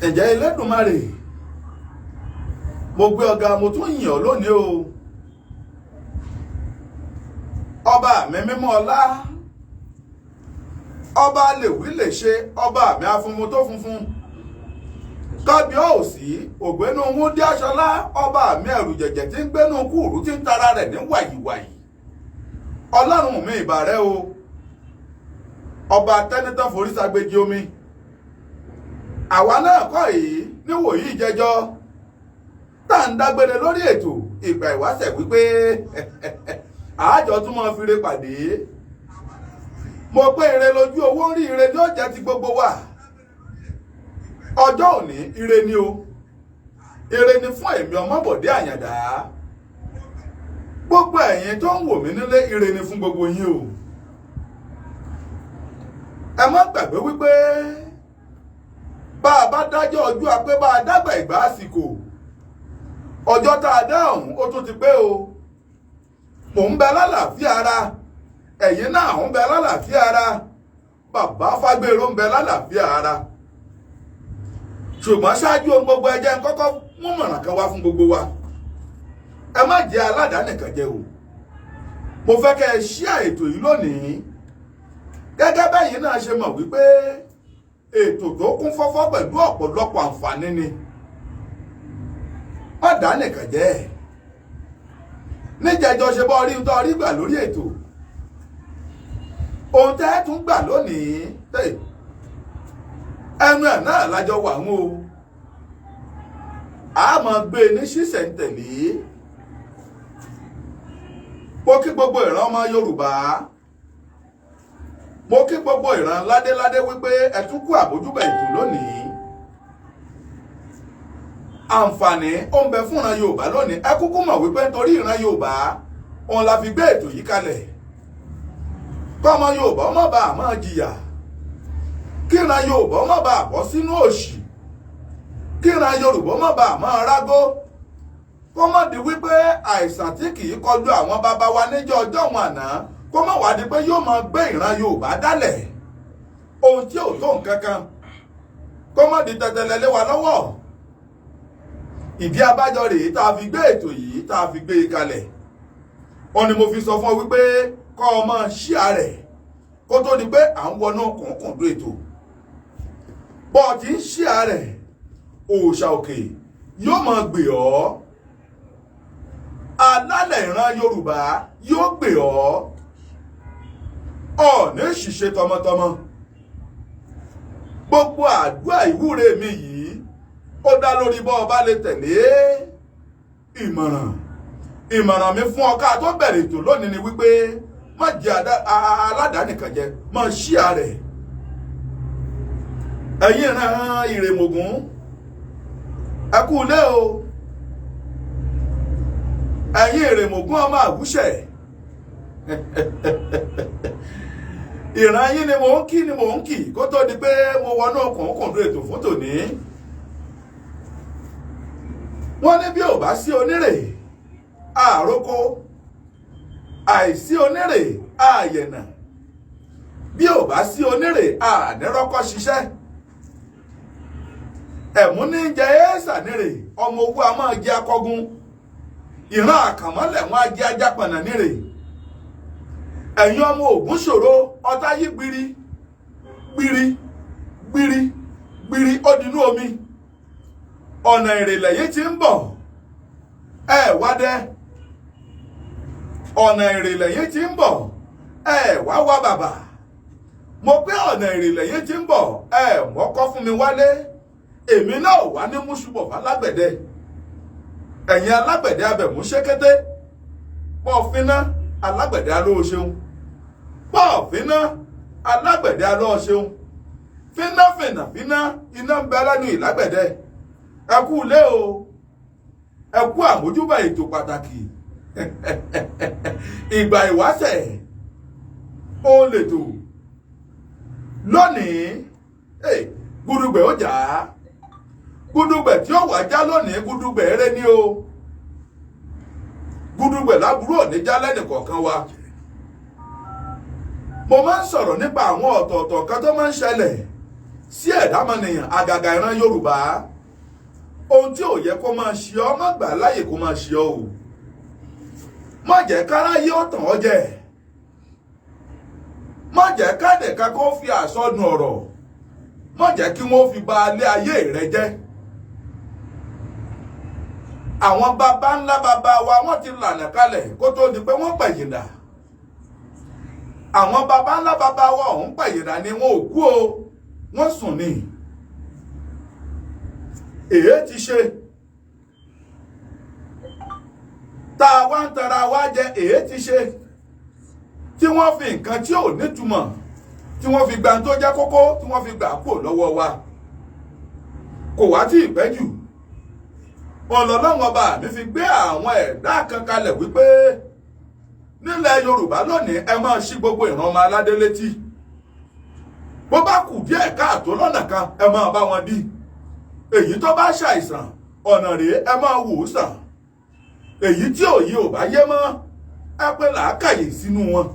Ǹjẹ́ Ẹlẹ́dùmarè, mo gbé ọ̀gá, mo tún yìn ọ́ lónìí o. Ọba mi mímọ́ ọlá, ọba lèwí lè ṣe, ọba mi afunfun tó funfun, kábíọ́ọ̀sì ògbénu wúndíáṣọlá, ọba mi ẹ̀rù jẹ̀jẹ̀ tí ń gbénu kúrú tí ń tara rẹ̀ ní wàyíwàyí. Ọlọ́run mi ìbà rẹ o, ọba tẹ́nitán forí ságbéjì omi. Àwa náà kọ́ yìí níwòyí ìjẹjọ́ tá à ń dágbére lórí ètò ìgbà ìwáṣẹ̀ wípé àájọ tún máa fi re pàdé. Mo pé ire lójú owó ń rí, ire ní ọjà ti gbogbo wa. Ọjọ́ òní ire ni o, ire ni fún èmi Ọmọbọ̀dé Àyàndá. Gbogbo ẹ̀yin tó ń wò mí nílé, ire ni fún gbogbo yín o. Ẹ má gbàgbé wípé bá a bá dájọ́ ọjọ́ apé, bá a dágbà ìgbà àsìkò, ọjọ́ tá a dá ọ̀hún ó tún ti pé o. Mò ń bẹ lálàáfíà ara, ẹ̀yin náà ń bẹ lálàáfíà ara, bàbá Fágbèrò ń bẹ lálàáfíà ara. Ṣùgbọ́n ṣáájú ohun gbogbo, ẹ jẹ́ n kọ́kọ́ mú mọ̀ràn kan wá fún gbogbo wa. Ẹ má jẹ́ aládàánìkan jẹ o. Mo fẹ́ kẹ́ ẹ ṣíà ètò yìí lónìí, gẹ́gẹ́ bẹ́yìn náà ṣe mọ̀ wípé ètò tó kún fọ́fọ́ pẹ̀lú ọ̀pọ̀lọpọ̀ àǹfààní ni. Má dá nìkan jẹ́. Níjẹjọ ṣe bọ́ rí tó rí gbà lórí ètò, ohun tẹ́ ẹ tún gbà lónìí, ẹnu ẹ̀ náà lájọ wà ń o. A máa gbé e ní ṣísẹ̀ntẹ̀lé. Mo kí gbogbo ìran ọmọ Yorùbá, mo kí gbogbo ìran ládéládé wípé ẹ tún kú àbójúbà ètò lónìí. Àǹfààní ó ń bẹ fún ìran Yorùbá lónìí. Ẹ kúkú mọ̀ wípé nítorí ìran Yorùbá òun la fi gbé ètò yìí kalẹ̀, kọ́mọ Yorùbá má bàa máa jìyà, kíran Yorùbá má bàa bọ́ sínú òṣì, kíran Yorùbá má bàa máa rágó, kó má di wípé àìsàn tí kì í kọlu àwọn bàbá wa níjọ́ ọjọ́ wọn àná, kó má wá di pé yóò máa gbé ìran Yorùbá dálẹ̀, ohun tí ò tó nǹkan kan, kó má di tẹ̀tẹ̀lẹ̀ lé wa lọ́wọ́. Ìdí abájọ rèé tá a fi gbé ètò yìí, tá a fi gbé e kalẹ̀. Ó ní mo fi sọ fún ọ wípé kọ́ ọ máa ṣíà rẹ̀ kó tó di pé à ń wọnú kùnkùndún ètò. Bọ́ ọ ti ń ṣíà rẹ̀, òòṣà òkè yóò máa gbè ọ́, alálẹ̀ ìran Yorùbá yóò gbè ọ́, ọ̀ọ́nì ṣìṣe tọmọtọmọ. Gbogbo àdúrà ìwúre mi yìí ó dá lórí bọ́ ọ bá lè tẹ̀lé ìmọ̀ràn. Ìmọ̀ràn mi fún ọ ká tó bẹ̀rẹ̀ ètò lónìí ni wípé má jẹ́ aládàánìkan jẹ, má ṣíà rẹ̀. Ẹ̀yin ìran Ìrèmògún, ẹ kú ilé o. Ẹ̀yin Ìrèmògún ọmọ àgúṣẹ̀, ìran yín ni mò ń kí, ni mò ń kì kó tó di pé mo wọnú kùnkùndún ètò fún tòní. Wọ́n ní bí ò bá sí onírè àròkọ, àìsí onírè àyẹ̀nà, bí ò bá sí onírè ànírọ́kọ́ ṣiṣẹ́. Ẹ̀mú ní jẹ ẹ́sà nírè, ọmọ owó a máa jẹ akọgun, ìran àkànmọ́lẹ̀ wọn á jẹ ajápọ̀nà nírè. Ẹ̀yin ọmọ Ògún ṣòro ọ̀tá yí gbiri gbiri gbiri gbiri ó dinú omi. Ọ̀nà ìrìnlẹ̀ yìí ti ń bọ̀, ẹ wá dẹ́. Ọ̀nà ìrìnlẹ̀ yìí ti ń bọ̀, ẹ wá wá bàbà. Mo pé ọ̀nà ìrìnlẹ̀ yìí ti ń bọ̀, ẹ mọ́kọ́ fún mi wálé. Èmi náà wà ní múṣubọ̀ fálágbẹ̀dẹ. Ẹ̀yin alágbẹ̀dẹ abẹ̀mú ṣékété, pọ̀ fínná alágbẹ̀dẹ alóò ṣeun, pọ̀ fínná alágbẹ̀dẹ alóò ṣeun, fínná fìnà fínná iná ń bẹ lẹ́nu ìlágbẹ̀dẹ. Ẹ kú ilé o, ẹ kú àmójúbà ètò pàtàkì ìgbà ìwáṣẹ̀ ó lètò lónìí. Gudugbẹ̀ ó jà á, gudugbẹ̀ tí ó wà já lónìí, gudugbẹ̀ eré ní o, gudugbẹ̀ láburú ò ní já lẹ́nìkọ̀ọ̀kan wa. Mo máa ń sọ̀rọ̀ nípa àwọn ọ̀tọ̀ọ̀tọ̀ kan tó máa ń ṣẹlẹ̀ Sí ẹ̀dámọ̀nìyàn àgàgà ìran Yorùbá, ohun tí ò yẹ kó máa ṣe ọ́, má gbà láyè kó máa ṣe ọ́ o. Má jẹ́ káráyé ó tàn ọ́ jẹ, má jẹ́ kádẹ̀ka kó fi àsọdùn ọ̀rọ̀, má jẹ́ kí wọ́n fi ba alẹ́ ayé rẹ jẹ́. Àwọn baba ńlá baba wa, wọ́n ti lànà kalẹ̀ kó tó di pé wọ́n pẹ̀yìndà. Àwọn baba ńlá baba wa ọ̀hún pẹ̀yìndà ni, wọn ò kú o, wọ́n sùn ni. Èé ti ṣe tá a wá ń tara wá jẹ? Èé ti ṣe tí wọ́n fi nǹkan tí ò nítumọ̀, tí wọ́n fi gba tó jẹ́ kókó, tí wọ́n fi gbà kúrò lọ́wọ́ wa? Kò wá tí ì pẹ́ jù, ọlọ́lọ́wọ́n ọba mi fi gbé àwọn ẹ̀dá kan kalẹ̀ wípé nílẹ̀ Yorùbá lónìí, ẹ máa ṣí gbogbo ìran ọmọ aládé létí. Bó bá kù díẹ̀ káàtó lọ́nà kan, ẹ máa bá wọn dí. Èyí tó bá ṣàìsàn, ọ̀nà rèé, ẹ máa wò ó sàn. Èyí tí òye ò bá yé mọ́, ẹ pé làákàyè sínú wọn.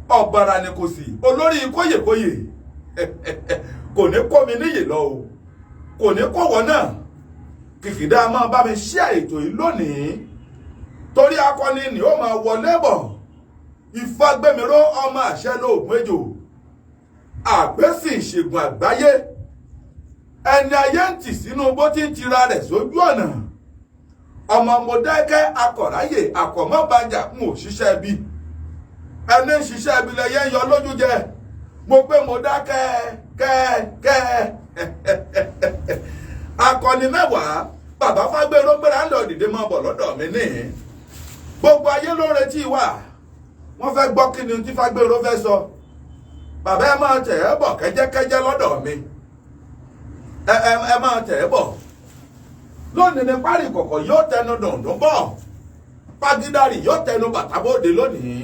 Ọ̀bàrà ni kò sí olórí kóyèkóyè, kò ní kó mi níyè lọ o, kò ní kó wọ náà. Kìkìdá máa bá mi ṣe ètò yìí lónìí, torí akọni ni ó máa wọlé bọ̀. Ìfagbémiró ọmọ àṣẹ lóògùn ejò, àgbẹ̀sìn ìṣègùn àgbáyé, ẹni ayé ń tì sínú bó ti ń tira rẹ̀ sójú ọ̀nà. Ọmọ Mọdákẹ́kẹ́ akọ̀ráyè àkọ̀mọ́bàjà ń ò ṣiṣẹ́ bí ẹni ń ṣiṣẹ́ ibi lẹ́yẹ ń yọ lójú jẹ. Mo pé mo dá kẹ́ kẹ́ kẹ́. Akọni mẹ́wàá, bàbá Fágbéró, gbéra ń lọ, dìde mọ́ bọ̀ lọ́dọ̀ mi níhìn. Gbogbo ayé ló retí wa, wọ́n fẹ́ gbọ́ kí ni tí Fágbéró fẹ́ sọ. Bàbá, ẹ máa tẹ̀ ẹ́ bọ̀ kẹ́jẹ́kẹ́jẹ́ lọ́dọ̀ mi. Ẹ ẹ ẹ máa tẹ̀ ẹ́ bọ̀. Lónìí ni párí kọ̀kọ̀ yóò tẹnu dùndún bọ̀, pagídárì yóò tẹnu bàtà bóde lónìí.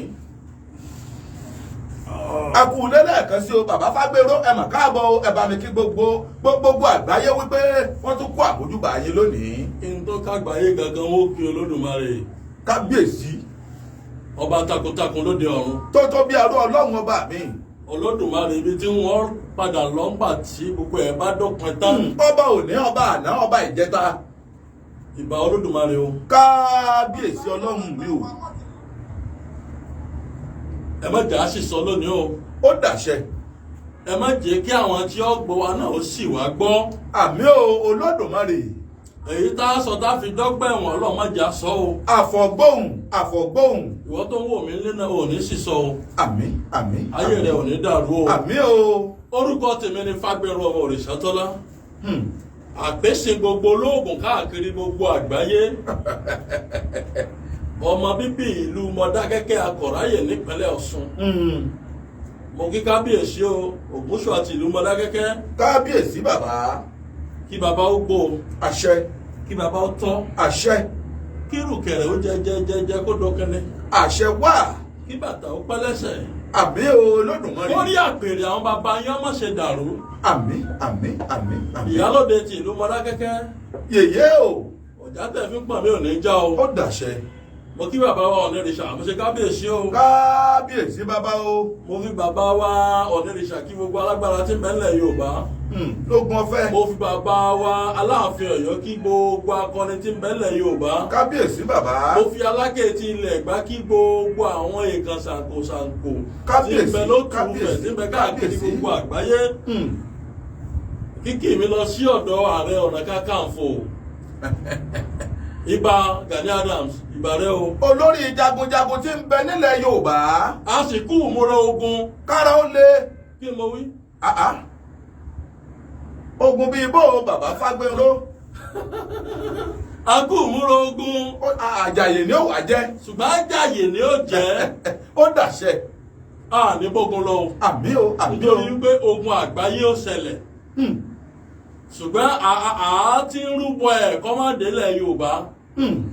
Ẹ kú lẹ́lẹ́ẹ̀kan sí o, bàbá Fágbéró, ẹ mà káàbọ̀ o. Ẹ bá mi kí gbogbo gbogbo àgbáyé wípé wọ́n tún kó àmójúbà yín lónìí. Kí n tó kágbáyé gangan, ó kí Olódùmarè. Kábíyèsí. Ọba takuntakun lóde ọ̀run. Tó tó bí arú, Ọlọ́run ọba mi. Olódùmarè, ibi tí wọ́n padà lọ́ngbà tí gbogbo ẹ̀ bá dópin tán. Ọba òní, ọba àná, ọba ìjẹta. Ìbà Olódùmarè o. Kábíyèsí Ọlọ́run mi o. Ẹ má jà á sì sọ lónìí o. Ó dàṣẹ. Ẹ má jẹ́ kí àwọn tí ó gbọ́ wa náà ó sì wá gbọ́. Àmín o, Olódùmarè. Èyí tá a sọ tá a fi dọ́gba ẹ̀wọ̀n, Ọlọ́run má jẹ́ á sọ o. Àfọ̀gbóhùn, àfọ̀gbóhùn. Ìwọ tó ń wò mí lé náà, ò ní sì sọ o. Àmín, àmín. Ayé rẹ ò ní dàrú o. Àmín o. Orúkọ tèmi ni Fágbéró ọmọ Òrìṣàtọ́lá, àpèsè gbogbo olóògùn káàkiri gbogbo àgbáyé, ọmọ bíbí ìlú Mọdákẹ́kẹ́ Akọ̀ráyè nípínlẹ̀ Ọ̀ṣun. Mo kí kábíyèsí o, Ògúnṣù àti ìlú Mọdákẹ́kẹ́. Kábíyèsí, bàbá. Kí bàbá ó gbó. Àṣẹ. Kí bàbá ó tọ́. Àṣẹ. Kí rùkẹ̀rẹ̀ ó jẹ jẹ jẹ jẹ kó dọkẹlẹ. Àṣẹ wà. Kí bàtà ó pẹ́ lẹ́sẹ̀. Àmín o, Olódùmarè. Kórí àpèrè àwọn bàbá yín ọmọ ṣe dàrú. Àmín, àmín, àmín, àmín. Ìyálòde ti ìlú Mọdákẹ́kẹ́. Yèyé o. Ọ̀já tẹ̀ fi ń pọ̀ mí ò ní já o. Ó dàṣẹ. Mo kí bàbá wa Ọ̀nìrìṣà, mo ṣe kábíyèsí o. Kábíyèsí, bàbá o. Mo fi bàbá wa Ọ̀nìrìṣà kí gbogbo alágbára tí ń bẹ nílẹ̀ Yorùbá. Lógun ọ̀fẹ́. Mo fi bàbá wa Aláàfin Ọ̀yọ́ kí gbogbo akọni tí ń bẹ nílẹ̀ Yorùbá. Kábíyèsí, bàbá. Mo fi Aláké ti ilẹ̀ Ẹ̀gbá kí gbogbo àwọn èèkàn ṣàǹkóṣàǹkó tí ń Kábíyèsí, bẹ lótùúfẹ̀, kábíyèsí, tí ń bẹ káàkiri kábíyèsí. gbogbo àgbáyé. Kíkì mi lọ sí ọ̀dọ̀ Ààrẹ Ọ̀nà Kakanfò, Ìbà Gani Adams, ìbà rẹ o. Olórí jagunjagun tí ń bẹ nílẹ̀ Yorùbá. A sì kú ìmúra ogun. Kára ó lé. Kí ni mo wí? Ah, ah. Ogun bíi bó o, bàbá Fágbénró? A kú ìmúra ogun. Àjàyè ni ó wà jẹ́. Ṣùgbọ́n Àjàyè ni ó jẹ́. Ó dàṣẹ. A ní bógun lọ o. Àmín o, àmín o. Nítorí wípé ogun àgbáyé ó ṣẹlẹ̀, ṣùgbọ́n àá ti ń rúbọ ẹ̀ kọ́mọ́délẹ̀ Yorùbá.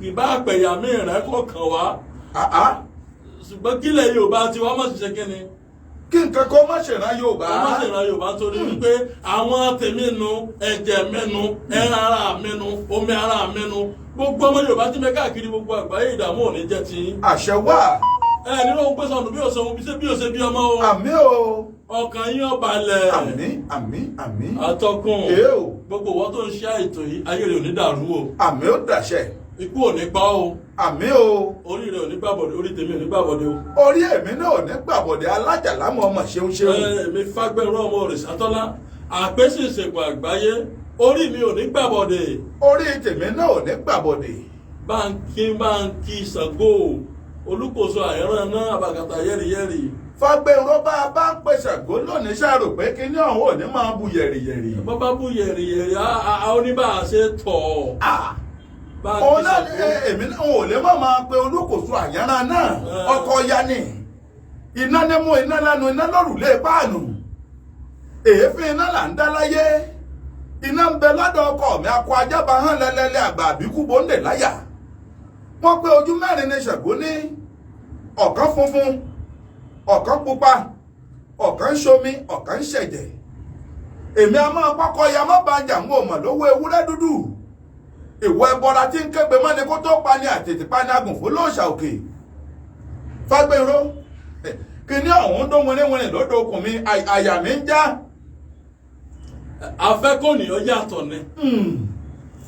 Ìbá àpẹ̀yàmí rẹ̀ kò kàn wá. Ah, ah. Ṣùgbọ́n kílẹ̀ Yorùbá ti wá má ṣiṣẹ́ kí ni. Kí nǹkan kan má ṣèrán Yorùbá. Wọ́n má ṣèràn Yorùbá, torí wípé àwọn tèmi nu, ẹ̀jẹ̀ mi nu, ẹran ara mi nu, omi ara mi nu. Gbogbo ọmọ Yorùbá tí mẹ káàkiri gbogbo àgbáyé, ìdààmú ò ní jẹ́ ti yín. Àṣẹ wà. Ẹ nínú ohun pèsè ọ̀nà bí òṣè bí òṣè bí ọmọ o. Àmín o. Ọkàn yín ó balẹ̀. Àmín, àmín, àmín. Atọ́kùn, Èé o. gbogbo ìwọ tó ń ṣe ètò yìí, ayé rẹ ò ní dàrú o. Àmín, ó dàṣẹ. Ikú ò ní pa ọ́ o. Àmín o. Orí rẹ ò ní gbàbọ̀dé, orí tèmi ò ní gbàbọ̀dé o. Orí èmi náà ò ní gbàbọ̀dé, alájàlámọ̀ ọmọ ṣeun ṣeun. Èmi Fágbẹ́rún ọmọ Òrìṣàtọ́lá, àpèsè ìṣègùn àgbáyé, orí mi ò ní gbàbọ̀dé. Orí tèmi náà ò ní gbàbọ̀dé. Báńkì báńkì Ṣàngó, Olúkòso àìrán náà, àbàkàtà yẹ́rìyẹ́rì. Fágbẹ́nró, bá a bá ń pè Ṣàngó lónìí, ṣàrò pé kíní ọ̀hún ò ní máa bu yẹ̀rìyẹ̀rì? Bọ́bá bú yẹ̀rìyẹ̀rì, á oníbà ṣe tọ̀ ọ́. Báńkì Òun náà Ṣàngó. Èmi náà ò lè má máa pe Olúkòso àyànràn náà. Ọkọ ya ni iná ní mú iná lẹ́nu, iná lórùlé páànù, èéfín iná là ń dá láyé, iná ń bẹ lọ́dọ̀ ọkọ mi, akọ ajába hàn lẹ́lẹ́lẹ́, àgbà àbíkú bóńdè láyà. Wọ́n pé ojú mẹ́rin ní Ṣàngó ní: ọ̀kan funfun, ọ̀kan pupa, ọ̀kan ń ṣomi, ọ̀kan ń ṣẹ̀jẹ̀. Èmi a máa kọ́kọ́ ya má bá jà ń wò mọ̀ lówó ewúrẹ́ dúdú, ìwọ ẹbọra tí ń kégbe mọ́ni kó tó pani, àtètè pani agùnfó lóòṣà òkè. Fágbéró, kíní ọ̀hún dún wìrìwìrì lódò okùn mi, àyà mi ń já. Afẹ́kọ̀ọ́nì ó yàtọ̀ ni,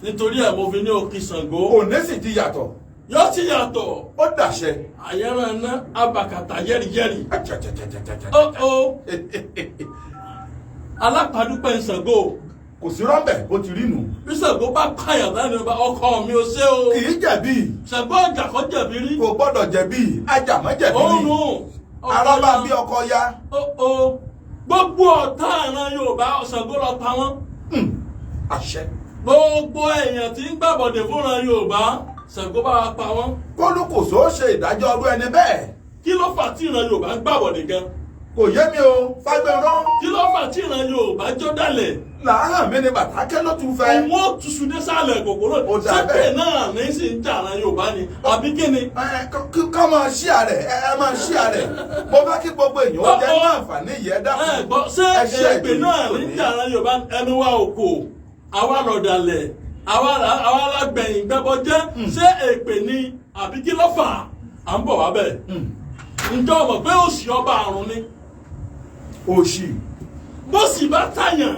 nítorí ẹ̀ mo fi ní òkè Ṣàngó. Òní sì ti yàtọ̀. Yóò ti yàtọ̀. Ó dàṣẹ. Àyẹ̀rọ̀ iná, abàkàtà yẹ́rìyẹ́rì. Achachachachacha. Ó ó alápàdúpẹ́ Ṣàngó. Kò sí rọ́ńbẹ̀, bó ti rí nù. Bí Ṣàngó bá pààyàn lẹ́nu ọba, ọkọ mi ò ṣe o. Kì í jẹ̀bi. Ṣàngó ọjà kọ́ jẹ̀bi rí. Kò gbọ́dọ̀ jẹ̀bi, ajàmọ́ jẹ̀bi Òun ni. nù. Arọ́bà bí ọkọ ya. Ó ó gbogbo ọ̀tá àrùn Yorùbá, Ṣàngó lọ pa wọ́n. Àṣẹ. Gbogbo èèyàn tí ń gbàbọ̀dè fúnra Yorùbá, Ṣàngó bá wa pa wọ́n. Kólúkòsó ṣe ìdájọ́ ọdún ẹni bẹ́ẹ̀. Kí ló fà tí ìran Yorùbá ń gbàbọ̀dè gan? Kò yé mi o, Fágbéró. Kí ló fà tí ìran Yorùbá jó dálẹ̀? Làárọ̀ mi ni bàtàkẹ́ ló tún fẹ́. Òun ó tuṣu dé sálẹ̀ kòkòrò. Ó dà sẹ́pẹ̀ bẹ́ẹ̀. Náà ní sì ń jà ìran Yorùbá ni àbí kí ni? Ẹ ká máa ṣí àrẹ, ẹ máa ṣí àrẹ, mo fẹ́ kí gbogbo èèyàn ó jẹ́ ní àǹfààní yìí, ẹ dákun. Ẹ gbọ́, ṣé Ẹ ṣe èpè ètò náà yìí ní tòní. jà ìran Yorùbá? Ẹnu wa ò kò, àwa lọ̀dàlẹ̀, àwa lágbẹ̀yìn gbẹ́bọ jẹ́. Ṣé èpè ni àbí kí ló fà á? À ń bọ̀ wá bẹ́ẹ̀. Ǹjọ́ mọ̀ pé òṣì ọba àrùn ni? Òṣì. Bó sì bá tàyàn,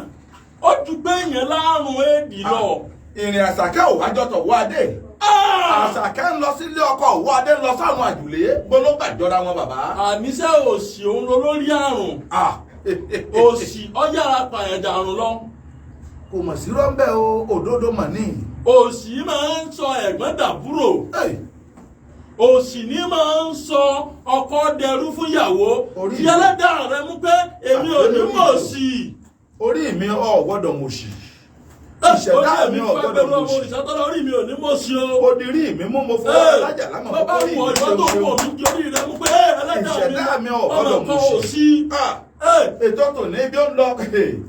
ó ju pé èèyàn láàrùn éèdì lọ. Ìrìn Àṣàkẹ́ ò wájọ tọ̀ wọ́ adé. Ah! Àṣàkẹ́ ń lọ sílé ọkọ, òwò adé ń lọ sáwọn àjùlé, gbólógbàjọra wọn bàbá. Àníṣe òṣì òun ló lórí àrùn. Ah. Òṣì ọ̀yàrá pààyàn dàrún lọ. Kò mọ̀ sí rọ́ńbẹ́ o, òdodo mọ̀ ní. Òṣì máa ń sọ ẹ̀gbọ́n dàbúrò. Hey, Òṣì ní máa ń sọ ọkọ dẹrú fún ìyàwó. Orí Tí mi. ẹlẹ́dàá rẹ mú pé èmi ò ní mọ̀ sí i. Orí mi ò gbọ́dọ̀ mọ̀ṣì. Ìṣẹ̀dá mi ò gbọ́dọ̀ mọ̀ṣì. Òrìṣàtọ́lá, orí mi ò ní mọ̀ sí o. Odirí mi mú, mo fọwọ́ alájà lámọ̀ Bàbá orí wọ mi ìwọ tó ṣeun wọ̀ ṣeun. mí di orí rẹ mú pé ẹlẹ́dàá Ìṣẹ̀dá mi ò ọmọ gbọ́dọ̀ kan ò mọ̀ṣì. sí. Ah, ètò tòní bí ó ń lọ.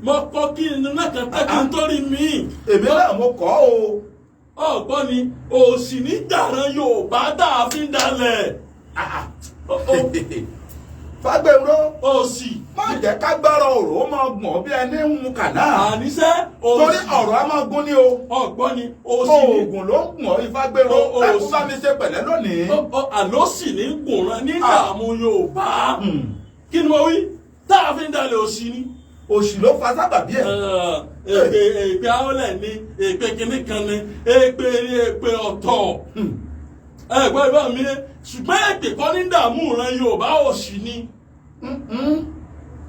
Mo kọ́ kí n mẹ́kàntẹ́ kí n tó rí mi. Èmi náà mo kọ́ o. Ọ̀gbọ́n ni òsì ní dàrán Yorùbá tá a fi ń dalẹ̀. Fágbénró. Òsì. Má jẹ́ ká gbára ọ̀rọ̀ ó máa gbọ̀n bí ẹni ń mu kànáà. Àníṣe Torí òsì. ọ̀rọ̀ á máa gún ní o. Ọ̀gbọ́n ni òsì ní. Oògùn ló ń gùn ọ́, Ifágbénró. Dákun, bá mi ṣe pẹ̀lẹ́ lónìí. Àlósì ní gùnran ní dààmú Yorùbá. Kí ni mo wí? Tá a fi ń dalẹ̀, òsì ni. Òṣì ló fa sábàbí ẹ̀. Èpè, èpè àwọlẹ̀ ni, èpè kìíní kan ni, èpè èpè ọ̀tọ̀. Ẹ gbọ́ ìbá mi, ṣùgbọ́n èpè kọ́ ní dààmú ìran Yorùbá, òṣì ni.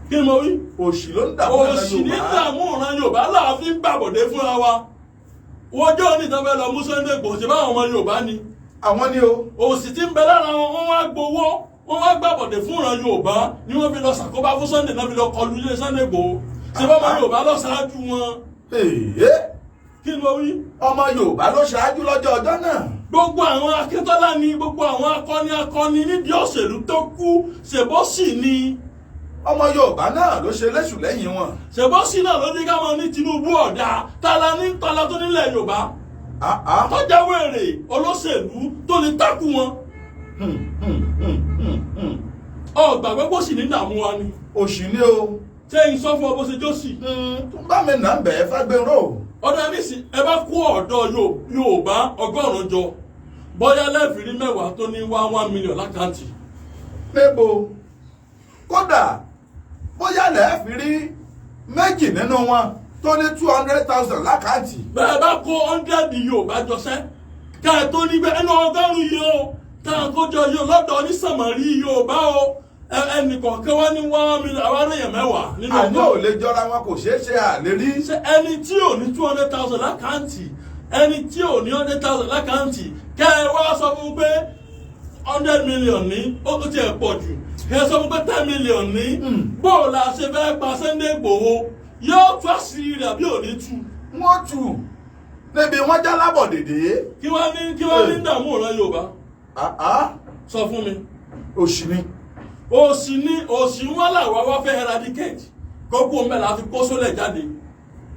Kí ni mo wí? Òṣì ló ń dààmú ẹ̀rọ Òṣì ní Yorùbá. dààmú ìran Yorùbá láàfin gbàbọ̀dé fúnra wa. Wọ́jọ́ onítan fẹ́ lọ mú Sunday Igboho, ṣe báwọn ọmọ Yorùbá ni? Àwọn ni o. Òṣì tí ń bẹ lára wọn, wọ́n wá gbowó, wọ́n wá gbàbọ̀dé fún ìran Yorùbá ni wọ́n fi lọ ṣàkóbá fún Sunday náà, fi lọ kọlu ilé Sunday Igboho. Ṣe báwọn Yorùbá lọ ṣáájú wọn? Èyí. Kí ni mo wí? Ọmọ Yorùbá ló ṣáájú lọ́jọ́ ọjọ́ náà. Gbogbo àwọn Akíntọ́lá ni, gbogbo àwọn akọni akọni nídìí òṣèlú tó kú, ṣèbọ́sì ni. Ọmọ Yorùbá náà ló ṣe léṣù lẹ́yìn wọn. Ṣèbọ́sì náà ló ní ká máa ní Tinubu ọ̀dà tala ní tala tó nílẹ̀ Yorùbá Ah, ah. tọ́jà wèrè olóṣèlú tó lè takú wọn. Ọgbàgbé kò sì ní dààmú wa ni. Òṣì ni o. Ṣé n sọ fún ọ bó ṣe jó sí? Tún bá mi nà ń bẹ̀, Fágbénró. Ọ̀dọ̀ nísì, ẹ bá kó ọ̀dọ́ Yorùbá 100 jọ, bóyá lẹ́ẹ̀fìrí 10 tó ní 1 1 million lákàntì. Níbo? Kódà Bóyá lẹ́ẹ̀ fi rí méjì nínú wọn tó ní 200,000 lákàntì. Bẹ́ẹ̀ bá kó 100 Yorùbá jọṣẹ́ ká ẹ tó ní bẹ́ẹ̀ ẹnu 100 yìí o, tá a kó jọ yìí o lọ́dọ̀ onísàmọ̀rí Yorùbá o, ẹnìkọ̀ọ̀kan wá ní 1 million, àwa èèyàn 10 nínú Àní ò 100. lè jọra wọn, kò ṣeé ṣe, àlè rí. Ṣé ẹni tí ò ní 200,000 lákàntì, ẹni tí ò ní 100,000 lákàntì, kẹ́ ẹ wá sọ fún pé 100 million ní ó tó tiẹ̀ pọ̀ jù, kẹ́ ẹ sọ fún pé 10 million ní, bó o la ṣe fẹ́ pa Sunday Igboho? Yóò tú àṣírí rẹ̀ àbí ò ní tú? Wọ́n tù níbi wọ́n já lábọ̀ dèdè. Kí wọ́n ní dààmú ọ̀rọ̀ Yorùbá? Sọ fún mi. Òṣì ni. Òṣì ni, òṣì wọn làwa wá fẹ́ eradicate kókó mẹ́la fi kó sólẹ̀ jáde.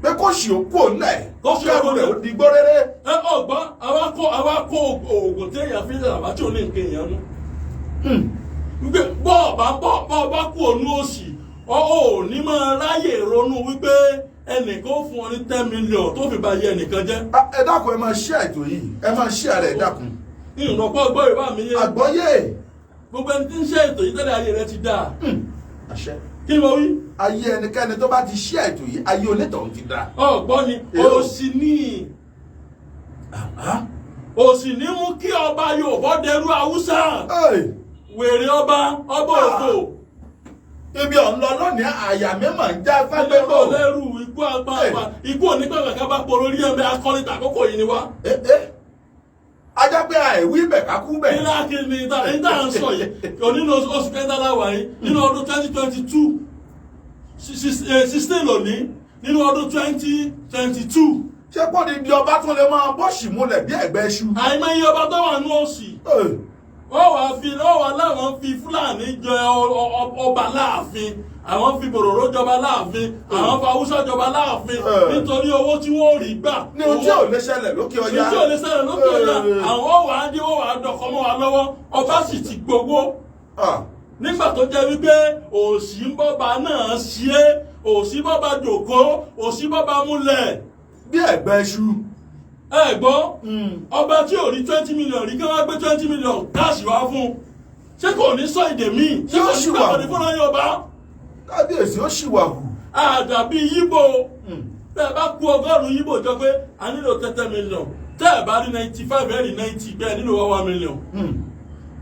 Pé kò sí òkú òǹlẹ̀. Kó sí òkú kẹrù rẹ̀ ó di gbó rere. Ẹ ọgbọ́n, àwa kó oògùn téèyàn fi làbá tí ò ní nǹkan èèyàn nú. Wípé bọ́ọ̀bá bọ́ọ̀bá kú ònú òṣì, ọ ò ní máa ráyè ronú wípé ẹnìkan ó fún ọ ní 10 million tó fi ba yẹ ẹnìkan jẹ́. Ah, ẹ dákun, ẹ máa ṣí ètò yìí, ẹ máa ṣí ààrẹ, ẹ dákun. Ìrànpọ̀ gbọ́ ìbá mi yé. Àgbọ́yé. Gbogbo ẹni tí ń ṣe ètò yìí tẹ́lẹ̀, ayé rẹ ti dáa. Àṣẹ. Kí ni mo wí? Ayé ẹnikẹ́ni tó bá ti ṣí ètò yìí, ayé onítọ̀hún ti dáa. Ọgbọ́n ni. Èrò. Òṣì ní, òṣì ní mú kí ọba Yorùbá dẹrú Haúsá. Hey! Wèrè ọba, ọba òfò. Ibi ọ̀n lọ lónìí, àyà mi mà ń já fágbéró. Ilé lẹ́rù ikú apá ikú onígbàgbà ká bá pọ̀ lórí ẹ̀mẹ́ akọni tàkókò yìí ni wá. Eh, eh. Ajá pé àìwí bẹ̀ ká kú bẹ̀. Nílá kí ni ìta ń sọ yìí? Onínú oṣù kẹta wà yìí nínú ọdún 2022, 16 lónìí nínú ọdún 2022. Ṣé kó di di ọba tún lè máa bọ́ọ̀ṣì múlẹ̀ bí ẹ̀gbẹ́ iṣu? Àìmọye ọba tó wà ní òsì. Wọ́n wà láwọn fi Fúlàní jẹ ọba láàfin, àwọn fi bòròró jọba láàfin, àwọn fi Haúsá jọba láàfin nítorí owó tí wọ́n rí gbà. Ní ohun tí ò lè ṣẹlẹ̀ lókè ọya. Ní tí ò lè ṣẹlẹ̀ lókè ọya. Àwọn wà á dé, wọ́n wà á dọkọ mọ́ wa lọ́wọ́, ọba sì ti gbowó. Nígbà tó jẹ́ wípé òsì ń bọ́ba náà ṣe é, òsì bọ́ba jòkó, òsì bọ́ba múlẹ̀. Bí ẹ̀gbẹ́ iṣu. Ẹ gbọ́, ọba tí ò rí 20 million rí, kí wọ́n gbé 20 million cash wá fún un, ṣé kò ní sọ èdè míì? Ṣé Yóò kò ní ṣì wà. gbàgbọ́dé fúnra Yorùbá? Kábíyèsí ó ṣì wà hù. Àdàbí yíbo, bẹ́ẹ̀ bá kú 100 yíbo jọ pé a nílò 30 million, tẹ́ ẹ̀ bá rí 95, ẹ̀ rí 90, bẹ́ẹ̀ nílò 1 million.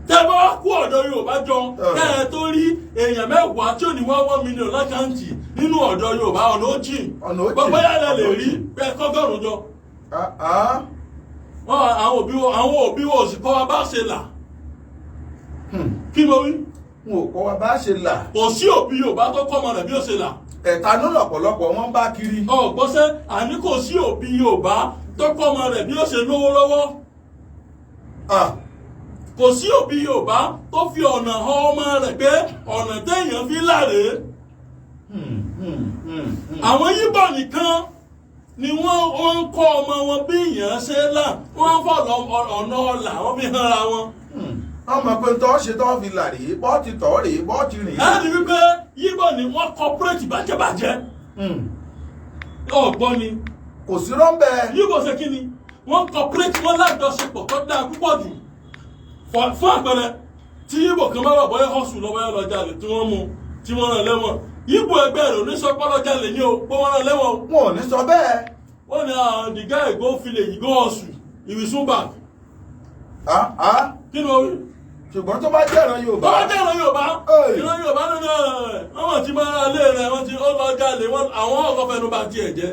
Tẹ́ ẹ bá wá kú ọ̀dọ́ Yorùbá jọ, kẹ́ ẹ tó rí èèyàn 10 tí ò ní wá 1 million lákàntì nínú ọ̀dọ́ Yorùbá, ọ̀nà ó jìn. Ọ̀nà ó jìn. Gbogbo yàrá lè rí bẹ́ẹ̀ kọ́gọ́rùn jọ. Wọ́n àwọn òbí wo òsì kọ́ wa bá ṣe là? Kí mo wí? N ò kọ́ wa bá ṣe là. Kò sí òbí Yorùbá tó kọ́ ọmọ rẹ̀ bí ó ṣe là. Ẹ̀tanú lọ̀pọ̀lọpọ̀ wọn bá kiri. Ọ̀gbọ́sẹ́, àní kò sí òbí Yorùbá tó kọ́ ọmọ rẹ̀ bí ó ṣe lówó lọ́wọ́. Kò sí òbí Yorùbá tó fi ọ̀nà hàn ọmọ rẹ̀ pé ọ̀nà téèyàn fi láre. Àwọn Yíbò nìkan ni wọ́n ń kọ́ ọmọ wọn bí èèyàn ṣe là, wọ́n ń fọ̀nà ọ̀nà ọ̀là wọ́n fi hàn ra wọn. Wọ́n mọ̀ pé tọ́ ṣe tọ́ fi là rèé, bọ́ ti tọ́ rèé, bọ́ ti rìn. Láti wípé Yíbò ni wọ́n cooperate bàjẹ́bàjẹ́. Ọ̀gbọ́n ni. Kò sí rọ́ńbẹ́. Yíbò ṣe kí ni? Wọ́n cooperate, wọ́n lájọṣepọ̀ tó dáa púpọ̀ jù. Fún àpẹẹrẹ, tí Yíbò kan bá wà, bọ́yá ọ̀sùn lọ́wọ́ yọ lọ́jà lè tí wọ́n mú tí wọ́n rán lẹ́wọ̀n, Yíbò ẹgbẹ́ rẹ̀ ò ní sọ pé ọlọ́jà lè ní o pé wọ́n rán lẹ́wọ̀n o. Wọn ò ní sọ bẹ́ẹ̀. Wọ́n ní, "Ah, the guy go village, he go hustle, he will soon back." Ah, ah. Kí ni wọ́n wí? Ṣùgbọ́n tó bá jẹ́ ìran Yorùbá. Tó bá jẹ́ ìran Yorùbá, Hey. ìran Yorùbá nínú ẹ̀, wọ́n mọ̀ tí máa lé rẹ̀, wọ́n ti ó lọ jalè, wọ́n àwọn ọkọ̀ fẹnu bá tiẹ̀ jẹ́.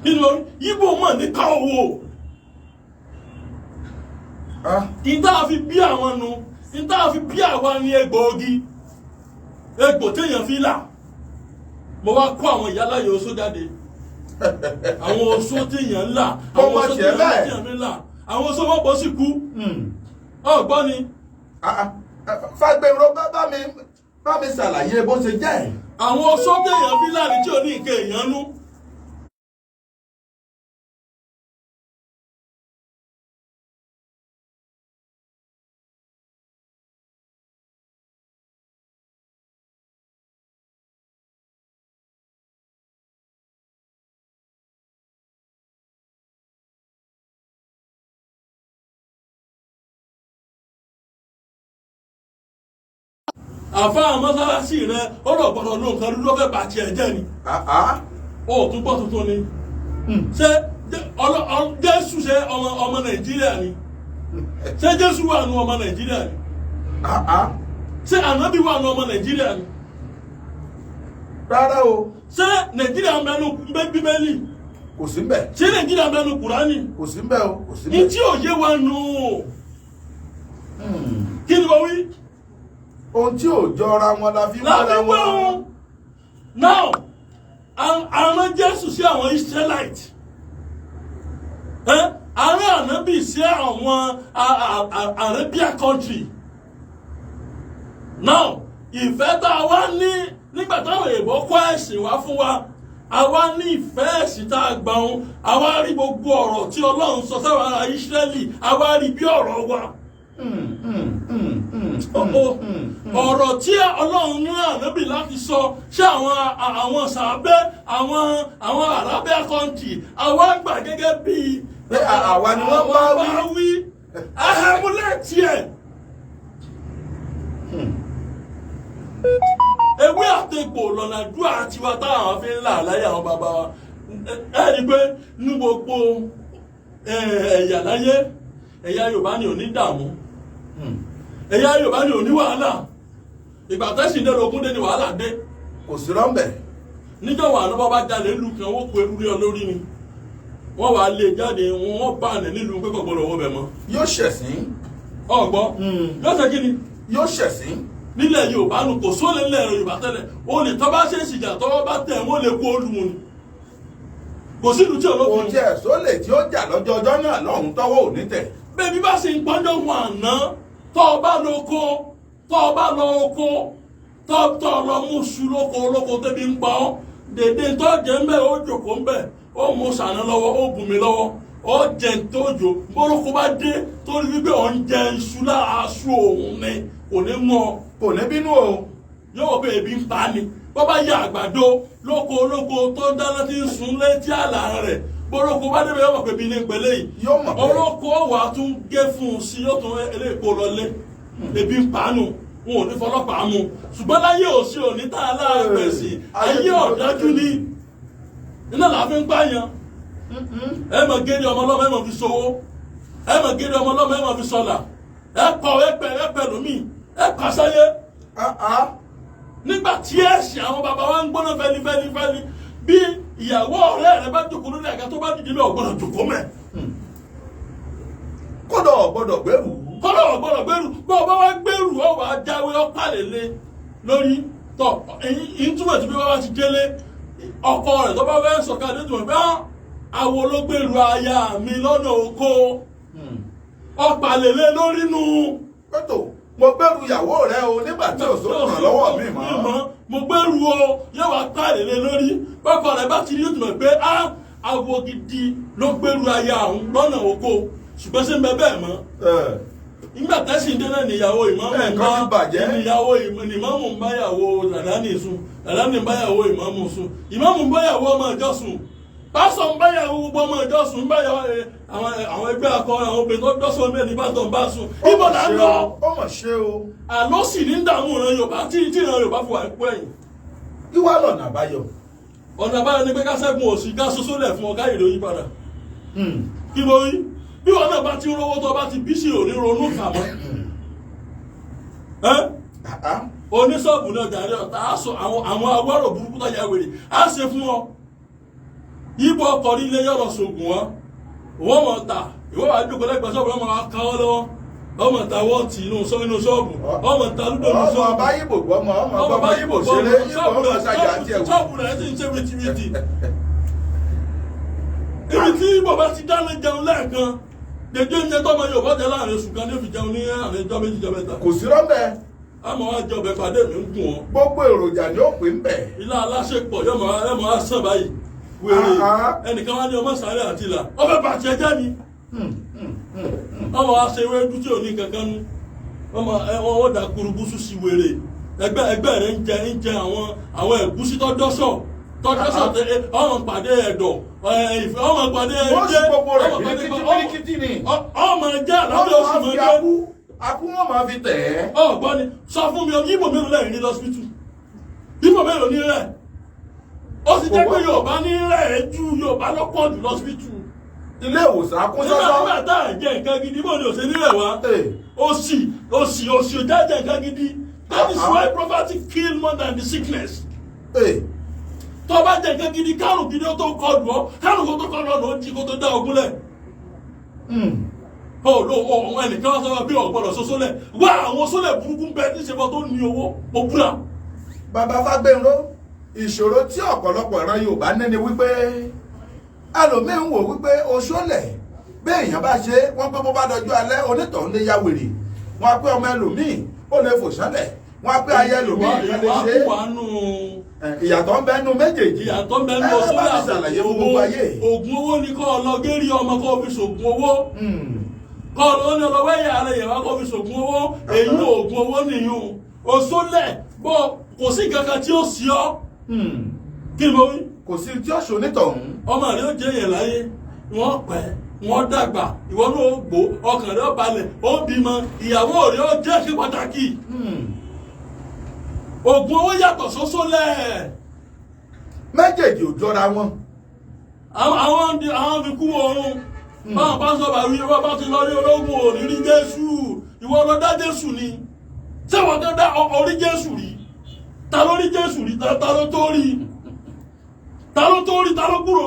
Kí ni wọ́n wí? Yíbò mọ̀ ní ká owó. Ìta fi bí àwọn nu, ìta fi bí àwa ní egbòogi, egbò téèyàn fi là. Mo wá kó àwọn ìyáláyè oṣó jáde, àwọn oṣó téèyàn ń là, àwọn Ọmọ oṣó tiẹ̀ téèyàn bẹ́ẹ̀. téèyàn fi là, àwọn oṣó wọn bọ́ sí kú. Ọgbọ́n ni. Ah, ah. Fágbèrò, bá mi ṣàlàyé bó ṣe jẹ́. Àwọn oṣó téèyàn fi là ní tí ò ní nǹkan èèyàn nú. Àfáà mọ́sálásí rẹ ó lọ gbọ́dọ̀ ló nǹkan dúdú, ó fẹ́ bàtì ẹ̀ jẹ́ ni. Ó tún gbọ́ tuntun ni. Ṣé Jésù ṣe ọmọ Nàìjíríà ni? Ṣé Jésù wà nù ọmọ Nàìjíríà ni? Ṣé Ànábì wà nù ọmọ Nàìjíríà ni? Rárá o. Ṣé Nàìjíríà ń bẹnu Bíbélì? Kò sí mbẹ̀. Ṣé Nàìjíríà ń bẹnu Kùránì? Kò sí mbẹ̀ o, kò sí Ní mbẹ̀. tí ò yé wa nù. Kí ni wọ́n wí? Ohun tí ò jọra wọn la fi Láti wéra wé wọn. wọn. Now, a rán Jésù sí àwọn Israelite, a rán Ànábì sí àwọn Arabia country. Now, ìfẹ́ tá a wá ní nígbà táwọn èèbó kọ́ ẹ̀sìn wá fún wa, a wá ní ìfẹ́ ẹ̀sìn tá a gbà wọn, a wá rí gbogbo ọ̀rọ̀ tí Ọlọ́run sọ sáwọn ará Ísírẹ́lì, a wá rí bí ọ̀rọ̀ wa, ọ̀rọ̀ tí Ọlọ́run ní Ànábì láti sọ ṣé àwọn sàbẹ́ àwọn Arabia country, àwa gbà gẹ́gẹ́ bí Pé àwa ni wọ́n bá wí. Bá wí ahẹ́múlẹ̀ tiẹ̀. Ewé àtegbò lọ́nà àdúrà tiwa táwọn fi ń là láyé àwọn bàbá wa. Ẹ rí i pé ní gbogbo ẹ̀yà láyé, ẹ̀yà Yorùbá ni ò ní dààmú, ẹ̀yà Yorùbá ni ò ní wàhálà. Ìgbà tẹ́sí dé lógún dé ni wàhálà dé. Kò sí rọ́ǹbẹ̀. Níjọ́ wà ló bá bá jalè lù kan, wọ́n kó eru rí ọ lórí ni, wọ́n wàá lé jáde, wọ́n bá nì nílùú pé kò gbọdọ̀ wọ bẹ̀ mọ́. Yóò ṣẹ̀sín. Ọ̀gbọ́ yóò ṣe kí ni? Yóò ṣẹ̀sín. Nílẹ̀ Yorùbá nù, kò sólè nílẹ̀ Yorùbá tẹ́lẹ̀. O lè tọ́ bá ṣe é ṣìjà, tọ́wọ́ bá tẹ̀ wọ́n lè kó olùmọ̀ ni. Kò sílùú tí Kò olókùn. tiẹ̀ sólè tí ó jà lọ́jọ́ ọjọ́ náà lọ́hùn tọ́wọ́ ò ní tẹ̀. Bẹ́ẹ̀ bí bá ṣe ń pọ́njọ́ wọn àná, tọ́ ọ bá lọ oko, tọ́ ọ bá lọ oko, tọ́ ọ lọ mú iṣu lóko olóko, tẹ́bi ń pa ọ́ dèdè, tọ́ jẹ́ ń bẹ́, ó jòkó ń bẹ́, ó mú sànà lọ́wọ́, ó bù mí lọ́wọ́, ó jẹ tó jò bólóko bá dé torí wípé ọ̀ ń jẹ iṣu lára aṣọ òun ni kò ní mú ọ. Kò ní bínú o. Yóò wọ pé ebi ń pa ni. Bọ́ bá yẹ àgbàdo lóko olóko tó ń dáná tí ń sun létí àlà rẹ̀, bólóko bá débẹ̀, yóò mọ̀ pé ebi ní pẹ̀lẹ́ yìí. Yóò mọ̀ bẹ́ẹ̀. Olóko wà á tún gé fún un sí, yóò tún eléyìí kó lọlé. Ebi ń pa nù, wọn ò ní fọlọ́pàá mú. Ṣùgbọ́n láyé òsì òní tá a láàgbẹ̀ sí ayé ọ̀dájú ni iná là á fi ń pààyàn. Ẹ mọ̀ gédé ọmọ ọlọ́mọ, ẹ mọ̀ fi sowó, ẹ mọ̀ gédé ọmọ ọlọ́mọ, ẹ mọ̀ fi sọlà, ẹ kọ ẹ pẹ ẹ pẹ lómi ẹ pàṣẹyé. Nígbà tí ẹ̀sìn àwọn bàbá wa ń gbóná fẹ́lifẹ́lifẹ́li, bí ìyàwó ọ̀rẹ́ rẹ bá jókòó lórí àga, tó bá dìde lọ, gbọ́dọ̀ jókòó mẹ́. Kódà ò gbọ́dọ̀ gbèrú. Kọ́lọ̀ ò gbọ́dọ̀ gbèrú. Bọ́ ọ bá wá gbèrú, ọ wà á jáwé ọ̀pálẹ̀lẹ̀ lórí tọ. Èyí ń túmọ̀ sí pé bá ti délé ọkọ rẹ̀, tó bá fẹ́ sọ̀kalẹ̀, tó mọ̀ pé àwo ló gbèrú aya mi lọ́nà oko, ọ̀pálẹ̀lẹ̀ lórí nu. Pẹ̀tò mo gbèrú ìyàwó rẹ o nígbà tí ò sókùn lọ́wọ́ mi mọ́. Mo gbèrú o, yóò wá pàlélẹ̀ lórí. Bọ́kọ rẹ̀ bá ti rí, yóò tún mọ̀ pé á awo gidi ló gbèrú aya òun lọ́nà oko. Ṣùgbọ́n ṣé ń bẹ bẹ́ẹ̀ mọ́? Nígbà tẹ́sí dé náà, níyàwó ìmáàmù ń Nǹkan ti bá bàjẹ́. Níyàwó ìmáàmù ń báyàwó dàdánì sùn, dàdánì ń báyàwó ìmáàmù sùn, ìmáàmù ń báyàwó ọmọ ìjọ sùn, pásọ̀ ń báyàwó gbogbo ọmọ ìjọ sùn, ń báyàwó àwọn ẹgbẹ́ akọrin, àwọn obìnrin tó dọ́sọ̀ mẹ́rin bá tọ̀ ń bá sùn. Ibo là ń lọ? Ó mọ̀ ṣe o. Àlọ́ sì ní dààmú ìran Yorùbá tí ìran Yorùbá fi wà pẹ́ yìí. Kí wàá lọ̀nà àbáyọ? Ọ̀nà àbáyọ ni pé ká ṣẹ́gun òsì, ká soso lẹ̀ fún ọ, ká ìròyìn padà. Kí ló rí bí wọn náà bá ti ń rówó, tó bá ti bí sí òní ronú kà mọ́ ẹ́. Oníṣọ́ọ̀bù náà jàre ọ̀tá aṣọ àwọn awárò burúkú tó ya wèrè á ṣe fún ọ. Ibo ọkọ̀ nílé yọ̀rọ̀ sògùn wọn, wọ́n mọ̀ ta ìwọ́ wàá jókòó lẹ́gbẹ̀ẹ́ ṣọ́ọ̀bù, wọ́n máa káwọ́ lọ́wọ́, wọ́n mọ̀ ta wọ́ọ̀tì inú ṣọ́ọ̀bù, wọ́n mọ̀ ta lúdò inú Ọmọ ṣọ́ọ̀bù. bá yìnbó gbọmọ, ọmọ gbọmọ yìnbó ṣeré, yìnbó ọmọ ṣàjà àti ẹwù. Ṣọ́ọ̀bù rẹ̀ sì ń ṣe wìtìwìtì. Ibi tí bàbá ti dáná jẹun lẹ́ẹ̀kan dèjé ń jẹ tọ́mọ Yorùbá jẹ láàrin oṣù kan ní òfin jẹun ní àárín ọjọ́ 2, ọjọ́ 3. Kò sí rọ́bẹ̀. Àmọ́ wá jẹ ọbẹ̀ pàdé mi ń gùn ọ́. Gbogbo èròjà ni ó pè ń bẹ̀. Ilá aláṣepọ̀ yọmọ yọmọ asán báyìí wèrè. Ẹnìkan wá ní ọmọ sáré àti ìlà ọbẹ̀ bàjẹ́ jẹ́ ni. Ọmọ wa ṣe ewédú tí ò ní kankan nú, ọmọ ẹ wọn da kurubusu sí wèrè. Ẹgbẹ́ ẹgbẹ́ rẹ ń jẹ àwọn ẹ̀gúsí tọ́jọ́sọ̀ tọ́jọ́sọ̀ tẹ ọmọ pàdé ẹ̀dọ̀ ìfẹ́ ọmọ pàdé Wọ́n sì ẹ̀jẹ̀ gbogbo rẹ̀ ọmọ pàdé bíríkìtì bíríkìtì ni. ọmọ jẹ́ Wọ́n àlàáfíà lọ oṣù fi mọ́jọ́. abú Akú wọn máa fi tẹ̀ ẹ́. Ọ̀gbọ́n ni, sọ fún mi, Ìgbò mélòó lẹ́yìn ní lọ́sibítù? Ìgbò mélòó ní rẹ̀? Ó sì jẹ́ pé Yorùbá ní rẹ̀ ju Yorùbá lọ́pọ̀ jù lọ́sibítù. Ilé ìwòsàn akún Nígbà sọ́sọ́. nígbà tá à ń jẹ nǹkan gidi, bó ni ò ṣe nílẹ̀ wá? Ee, Òṣì, òṣì, òṣì ò já jẹ nǹkan gidi. That is why poverty kill more than the sickness. Ee, Tó bá jẹ nǹkan gidi, kárùn gidi ó tó kọlù ọ, kárùn kó tó kọlù ọ ló ń jí kó tó dá ogun lẹ̀. Ó ló ọ ẹnìkan wá sọ pé ò gbọ́dọ̀ soso lẹ̀ wá. Àwọn sólẹ̀ burúkú ń bẹ níṣẹ́ tó ní owó mo búra. Bàbá Fágbénró, ìṣòro tí ọ̀pọ̀lọpọ̀ ìran Yorùbá ní ni wípé ẹlòmíín wò wípé oṣólẹ̀ bí èèyàn bá ṣe wọ́n pé bó bá dọjú alẹ́, onítọ̀hún lè ya wèrè. Wọ́n á pé ọmọ ẹlòmíín ó lè fò sánlẹ̀, wọ́n á pé ayé ẹlòmíín kan lè Ìwà ṣe é. kúwà nù. Ìyàtọ̀ ń bẹ nú méjèèjì. Ìyàtọ̀ ń bẹ nù. Ẹ bá Oṣólẹ̀ mi ṣàlàyé fún gbogbo ayé. Ògùn owó ni kọ́ ọ lọ gérí ọmọ kọ́ fi ṣògùn owó. Kọ́ ọ lọ ní ọlọ́wọ́ ẹ̀yà rẹ̀ yẹ̀ wá kọ́ fi ṣògùn owó. Èyí ògùn owó nìyún. Oṣólẹ̀ bọ́, kò sí kankan tí ó sí ọ. Kí ni mo wí? Kò sí tí ó ṣe onítọ̀hún. Ọmọ rẹ ó jẹ yẹn láyé, wọ́n pẹ́, wọ́n dàgbà, ìwọ náà ó gbó, ọkàn rẹ ó balẹ̀, ó bímọ, ìyàwó rẹ ó jẹ́ ṣe pàtàkì. Ògùn owó yàtọ̀ sósólẹ̀. Méjèèjì ò jọra wọn. Àwọn fi kú oorun báwọn bá sọ bá wí, wọ́n bá ti lọ rí ológun ò ní rí Jésù. Ìwọ lọ dá Jésù ni? Ṣé wọ́n tó dá orí Jésù rí? Ta ló rí Jésù rí? Ta ló tó rí? Ta ló tó rí? Ta ló kúrò?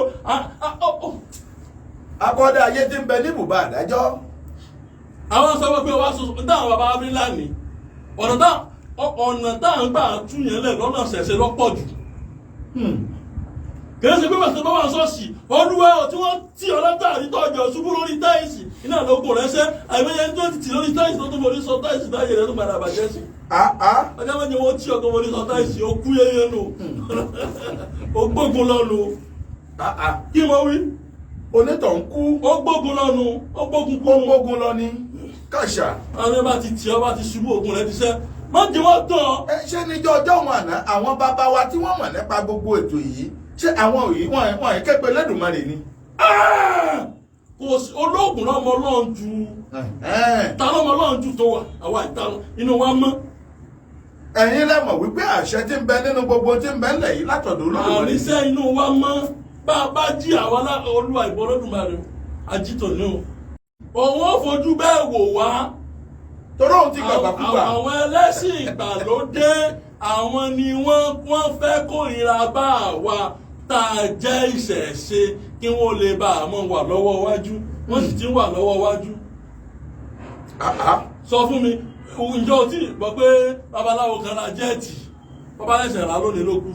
Akọ́dá ayé tí ń bẹ ní ibùba àdájọ́. Àwọn sọ pé wàá sọ táwọn bàbá wa fi lánìí, ọ̀nà táwọn gbà tún yẹn lẹ̀ lọ́nà ṣẹ̀ṣẹ̀ lọ́pọ̀ jù. Kìí ṣe pé bàtà bá wà ṣọ́ọ̀ṣì, olúwa ọ̀ tí wọ́n tí ọlọ́tàrí tọ́jọ́ ṣubú lórí táìsì iná lóko rẹ̀ ṣẹ́. Àìmọye tó ti tì lórí táìsì tó tún forí sọ táìsì láyé rẹ̀ tó padà bàjẹ́ sí. Ọjọ́ méje wọ́n tí ọkọ̀ forí sọ táìsì, ó kú yẹ́yẹ́ nù, ó gbógun lọ́nu. Kí mo wí? Onítọ̀hún kú. Ó gbógun lọ́nu, ó gbógun kú. Ó gbógun lọ ní kàṣà. Àwọn bá ti tì ọ́, bá ti ṣubú, ogun rẹ̀ ti ṣẹ́. Má jẹ́ wọ́n tán ọ́. Ẹ ṣé níjọ́ ọjọ́ wọn àná, àwọn bàbá wa tí wọ́n mọ̀ nípa gbogbo ètò yìí, ṣé àwọn òyì wọn yìí képe Lẹ́dùnmarè ni? Kò sí olóògùn lọ́mọ Ọlọ́run ju ta lọ́mọ Ọlọ́run ju tó wà àwa ìta inú wa mọ́. Ẹ̀yin lẹ mọ̀ wípé àṣẹ tí ń bẹ nínú gbogbo tí ń bẹ ńlẹ̀ yìí látọ̀dọ̀ Olódùmarè. Àrísẹ́ inú wa mọ́. Bá a bá jí àwa olúwa ìbọn Olódùmarè ajítò ní o, òun ó fojú bẹ́ẹ̀ wò wá. Torí òun ti gbàgbàkúgbà. Àwọn ẹlẹ́sìn ìgbàlódé, àwọn ni wọ́n fẹ́ kórìíra bá àwa tá a jẹ́ ìṣẹ̀ṣe kí wọ́n lè bá a mọ̀ wà lọ́wọ́ wájú. Wọ́n sì ti ń wà lọ́wọ́ wájú. Sọ fún mi, ǹjọ́ o tí gbọ́ pé babaláwo kan ra jet? Bàbá ẹ̀sẹ̀ rà lónìí ló kú,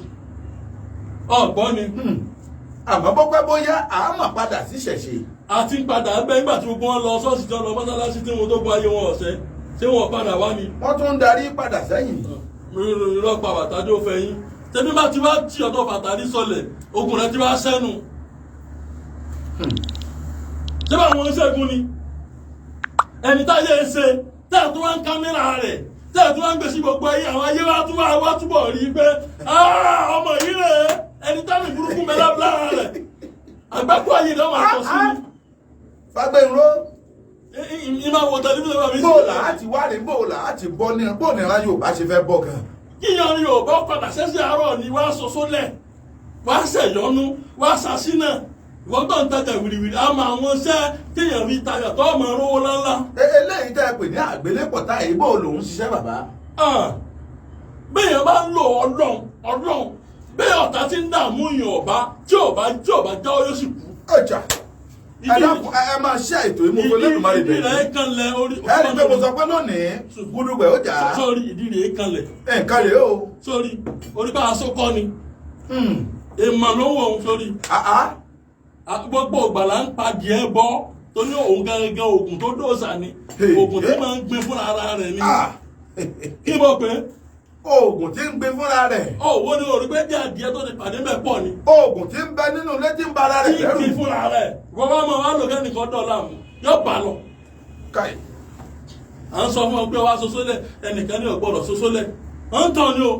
ọ̀gbọ́n ni. Àmọ́ bó pẹ́ bóyá, àmọ́ padà sí ṣẹ̀ṣe. A ti ń padà bẹ́. Nígbà tí gbogbo wọn lọ ṣọ́ọ̀ṣì, tí wọ́n lọ mọ́sálásí, tí wọ́n tó gbọ́ ayé wọn ọ̀sẹ́, ṣé wọn padà wá ni? Wọ́n tún ń darí padà sẹ́yìn. Lọ́pàá bàtà tó fẹ́ yín tẹ́bí bá ti wá tí ọ̀tọ̀ bàtà ní sọlẹ̀, ogun rẹ̀ ti wá sẹ́nu. Ṣé bá àwọn oníṣègùn ni ẹni táyé ń ṣe tẹ́ẹ̀ tó wá ń kámẹ́rà rẹ̀, tẹ́ẹ̀ tó wá ń gbé sí gbogbo ayé, àwọn ayé wa tún wá túbọ̀ rí i pé ọmọ yìí rẹ̀, ẹni táyé burúkú mẹ́lá lára rẹ̀, àgbákò ayé rẹ̀ máa tọ́ sí mi. Fágbénró. Ìmọ̀ wo tẹlifíṣàn bá mi sí. Bóòlà á ti wá rí, bóòlà á ti bọ́ ní bóòlà ìran Yorùbá ṣe fẹ́ bọ́ gan. Kíyan Yorùbá padà sẹ́sẹ̀ àárọ̀ ni wàá sọ sólẹ̀, wàá ṣẹ̀yọ́nú, wàá ṣàṣínà. Ìwọ́n tó ń tajà wìrìwìrì, á máa wọn ṣẹ́ téèyàn fi tajà tó ọmọ rówó ńláńlá. Eléyìí tẹ́ ẹ pè ní àgbélépọ̀tá yìí, bó lòun ṣiṣẹ́, bàbá? Béèyàn bá ń lò Ọlọ́run, Ọlọ́run bẹ́ẹ̀, ọ̀tá tí ń dààmú yàn ọba tí ọba jáwọ́, yóò sì kú. Ọjà ẹ dákun, ẹ máa ṣe ètò ìmúfo Lẹ́dùnmarè ìdí bẹ̀rẹ̀. rẹ̀ kanlẹ̀ orí. Ẹ rí i pé mo sọ pé lónìí gúdúgbẹ̀ ó jà á. Sórí ìdí rẹ̀ kanlẹ̀. Nǹkan rèé o. Sórí orí bá aṣọ kọ́ ni èèmọ̀ ló wọ̀ òun sórí. Gbogbo ìgbàlá ń pa díẹ̀ bọ́ tó ní òun gangan, oògùn tó dòòsà ni, oògùn tí máa ń gbin fúnra ara rẹ̀ ni. Kí mo pè é? Oògùn tí ń gbin fúnra rẹ̀. Òwò ni orí pé díẹ̀ díẹ̀ tó ti pàdé mẹ́ pọ̀ ni. Oògùn tí ń bẹ nínú ilé tí ń bara rẹ̀ tí lẹ́rù. ń gbin fúnra rẹ̀, wọ́n bá máa wá lò kẹ́nìkan dọ̀la mú, yóò bá lọ. Káì. À ń sọ fún ọ pé wá soso lẹ̀, ẹnìkan ní ọ̀gbọ́dọ̀ soso lẹ̀, à ń tàn ni o.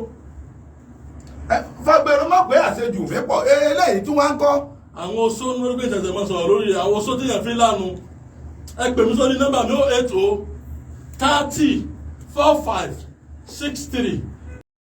Fágbèrò má pé àṣejù mi pọ̀, eléyìí tí wọ́n ń kọ́. Àwọn oṣó ní orí pé ìtẹ̀sẹ̀ máa sọ̀rọ̀ lórí rẹ̀, àwọn oṣó téèyàn fi lánu. Ẹ pè mí sórí nọ́mbà mi, 080 30 45 63.